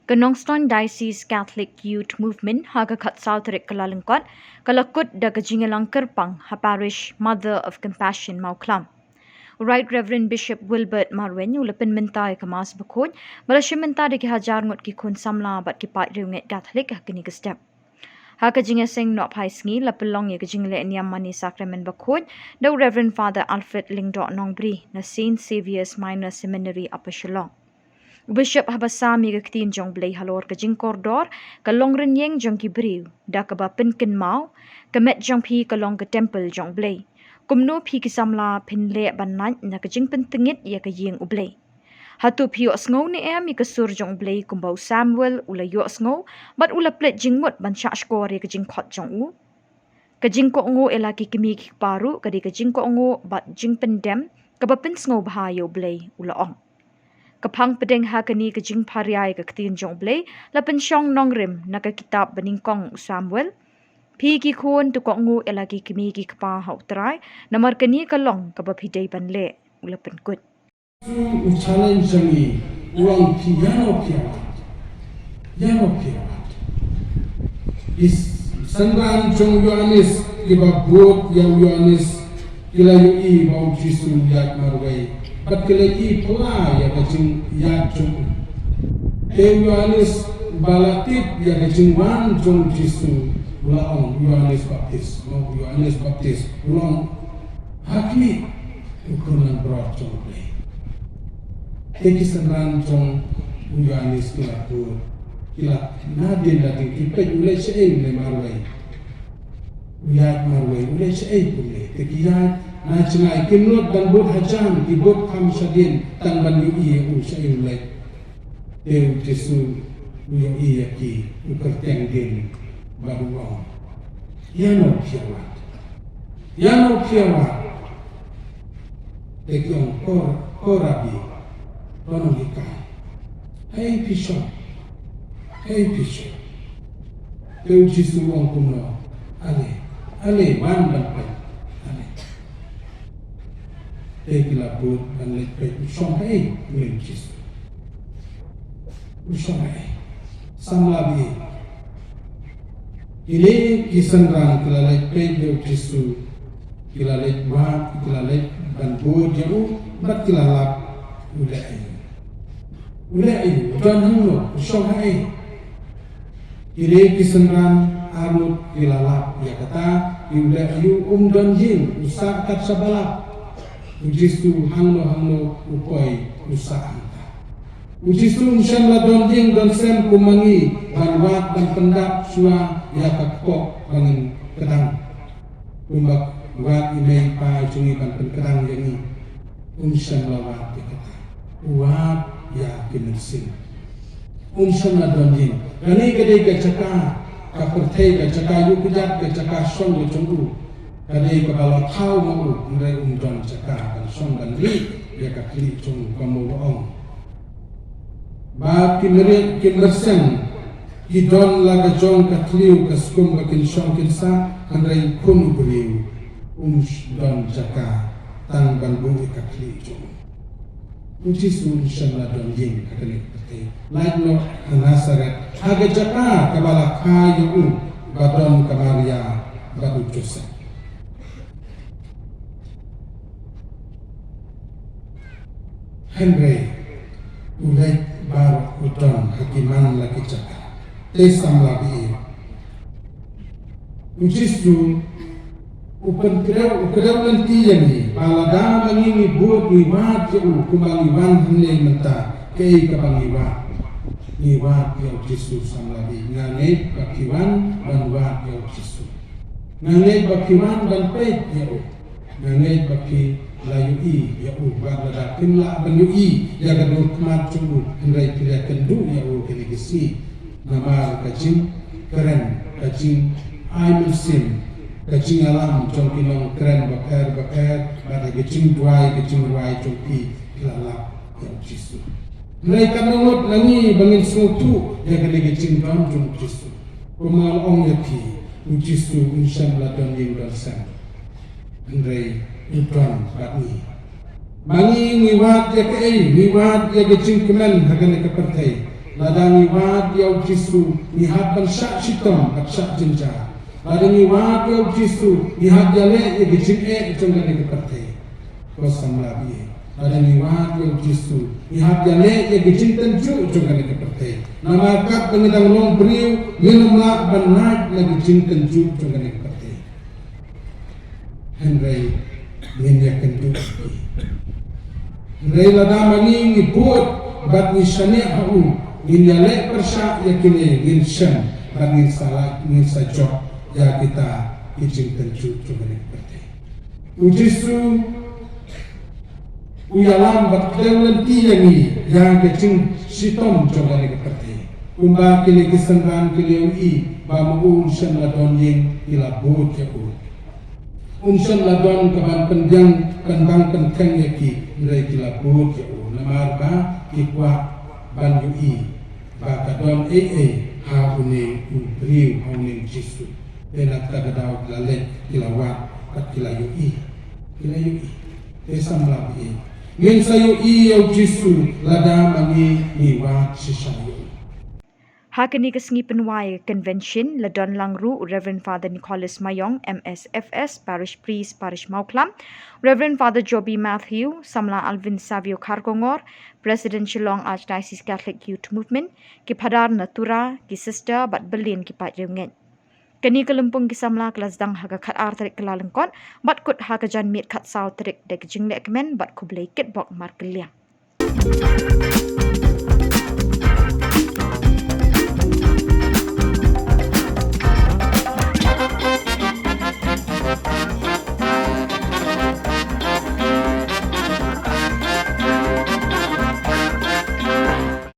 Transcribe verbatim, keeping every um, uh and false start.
Ka Nongstoiñ Diocese Catholic Youth Movement ha ka khatsaw tarik Kyllalyngkot ka la kut da ka jingïalang kyrpang ha Parish Mother of Compassion Mawkhlam. U Right Reverend Bishop Wilbert Marwein u la pynmynta ïa ka Mass Bakhuid ba la shim bynta da ki hajar ngut ki khun samla bad ki paid riewngeit Catholic ha kane ka step. Ha ka jingïaseng noh phai sngi la pynlong ïa ka jingleh niam mane Sakramen Bakhuid da u Reverend Father Alfred Lyngdoh Nongbri na Saint Xavier's Minor Seminary, Upper Shillong. U Bishop haba sam ïa ka ktien jong U Blei halor ka jingkordor, ka longrynieng jong ki briew, da kaba pynkynmaw, ka met jong phi ka long ka templ jong U Blei. Kumno phi ki samla phin leh ban lait na ka jingpyntngit ïa ka ïing U Blei? Hato phi ïohsngew ne em ïa ka sur jong U Blei kumba u Samuel u la ïohsngew bad u la plie jingmut ban shahshkor ïa ka jingkhot jong u? Ka jingkohnguh ïa la ki kmie ki kpa ruh ka dei ka jingkohnguh bad jingpyndem kaba pynsngew bha ïa U Blei, u la ong. Ka phang pdeng ha kane ka jingpharia ïa ka ktien jong U Blei la pynshong nongrim na ka kitab banyngkong u Samuel. Phi ki khun, to kohnguh ïa la ki kmie ki kpa ha U Trai, namar kane ka long kaba phi dei ban leh, u la pynkut. U challenge jong ngi, u ong, phi ïano phi ïa wad? Ïano phi ïa wad? Ki synran jong u Ïoannis kiba bud ïa u Ïoannis ki la ïohi ba u Jisu u ïaid marwei bad ki la ïohi pla ïa ka jingïaid jong u. Te u Ïoannis ba la tip ïa ka jingwan jong u Jisu u la ong, u Ïoannis Baptist, no, u Ïoannis Baptist u la ong, ha khmih, u khun langbrot jong U Blei. Te ki synran jong u Ïoannis ki la bud, ki la nadien nadien ki peit, u leit shaei, u leit marwei. U ïaid marwei, u leit shaei, u leit. Te ki ïaid na jngai, kim nud ban bud hajan, ki bud kham shadien tang ban ïohi ïa u shaei u leit. Te u Jisu u ïohi ïa ki, u kyrteng dien bad u ong, ïano phi ïa wad? Ïano phi ïa wad? Te ki ong, ko, ko Rabbi, ko nonghikai, haei phi shong? Haei phi shong? Te u Jisu u ong kumno? Ale, ale, wan ban peit. Ale. Te ki la bud ban leit peit, u shong haei? U ong, u Jisu. U shong haei? Samla baieit. Kine ki synran ki la leit peit ïa u Jisu, ki la leit wad, ki la leit ban bud ïa u, bad ki la lap, u leh aïu? U leh aïu? U don hangno? U shong haei? Kine ki synran arngut ki la lap ïa kata, u leh aïu? Um don ïing, u sah kat shaba lap. U Jisu hangno hangno u poi, u sah hangta. U Jisu um shym la don ïing don sem kum ma ngi ban wad ban pyndap shuwa ïa ka kpoh ba ngin kdang. Kumba wad i mei i pa jong ngi ban pynkdang ïa ngi. Um shym la wad ïa kata. U wad ïa ki mynsiem. Um shym la don ïing. Kane ka dei ka jaka, ka pyrthei, ka jaka ïuh kjat, ka jaka shong ka jong u. Ka dei kaba la thaw ma u, hynrei um don jaka ban shong ban rieh ïa ka khlieh jong u, kumba u ong. Ba ki merieh ki mynsiem ki don la ka jong ka thliew ka skum ba kin shong kin sah, hynrei khun u briew um don jaka tang ban buh ïa ka khlieh jong u. U Jisu um shym la don ïing ha kane ka pyrthei. Lait noh ha Nasaret, ha ka jaka kaba la kha ïa u ba don ka Maria bad u Joseph. Hynrei u leit baroh, u don ha ki man la ki jaka. Te samla baieit, u Jisu u pynkdew, u kdew lynti ïa ngi ba lada ma ngi ngi bud, ngi wad ïa u kumba ngi wan hangne mynta, kaei kaba ngi wad? Ngi wad ïa u Jisu samla baieit. Nga ngeit ba phi wan ban wad ïa u Jisu. Nga ngeit ba phi wan ban peit ïa u. Nga ngeit ba phi la ïohi ïa u, bad lada phim lah ban ïohi ïa ka dur khmat jong u, hynrei phi la kynduh ïa u kine ki sngi. Namar ka jingkren, ka jingai mynsiem, ka jingïalam jong ki nongkren bapher bapher, bad ka jingduwai, ka jingrwai jong phi, phi la lap ïa u Jisu. Hynrei katno ngut na ngi ba ngin sngewthuh ïa kane ka jingdon jong u Jisu? Kumba nga la ong ïa phi, u Jisu um shym la don ïing don sem. Hynrei u don bad ngi. Ma ngi ngi wad ïa kaei? Ngi wad ïa ka jingkmen ha kane ka pyrthei. Lada ngi wad ïa u Jisu, ngi hap ban shah shitom bad shah jynjar. Lada ngi wad ïa u Jisu, ngi hap ïaleh ïa ka jingeh jong kane ka pyrthei. Ko samla baieit, lada ngi wad ïa u Jisu, ngi hap ïaleh ïa ka jingtynjuh jong kane ka pyrthei. Namar katba ngi dang long briew, ngim lah ban lait na ka jingtynjuh jong kane ka pyrthei. Hynrei ngin ïakynduh ïa ki. Hynrei lada ma ngi ngi bud bad ngi shaniah ha u, ngin ïaleh pyrshah ïa kine, ngin shem bad ngin sa lait, ngin sa jop ïa kita ki jingtynjuh jong kane ka pyrthei. U Jisu u ïalam bad kdew lynti ïa ngi ïa ka jingshitom jong kane ka pyrthei. Kumba kine ki synran ki la ïohi ba ma u um shym la don ïing, ki la bud ïa u. Um shym la don kaban pynbiang, pynbang pynkheiñ ïa ki, hynrei ki la bud ïa u. Namar ba ki kwah ban ïohi ba ka don ei ei ha une u briew, ha une u Jisu. Te na kata ka daw ki la leit, ki la wad bad ki la ïohi. Ki la ïohi. Te samla baieit, ngin sa ïohi ïa u Jisu lada ma ngi ngi wad shisha ïa u. Ha kane ka sngi pynwai convention la don lang ruh u Reverend Father Nicholas Mayong, M S F S, Parish Priest, Parish Mawkhlam, Reverend Father Joby Matthew, samla Alvin Savio Kharkongor, President Shillong Archdiocese Catholic Youth Movement, ki phadar na Tura, ki sister bad byllian ki paid riewngeit. Kane ka lympung ki samla ka la sdang ha ka khatar tarik Kyllalyngkot bad kut ha ka janmiet khatsaw tarik da ka jinglehkmen bad khublei kitbok markylliang.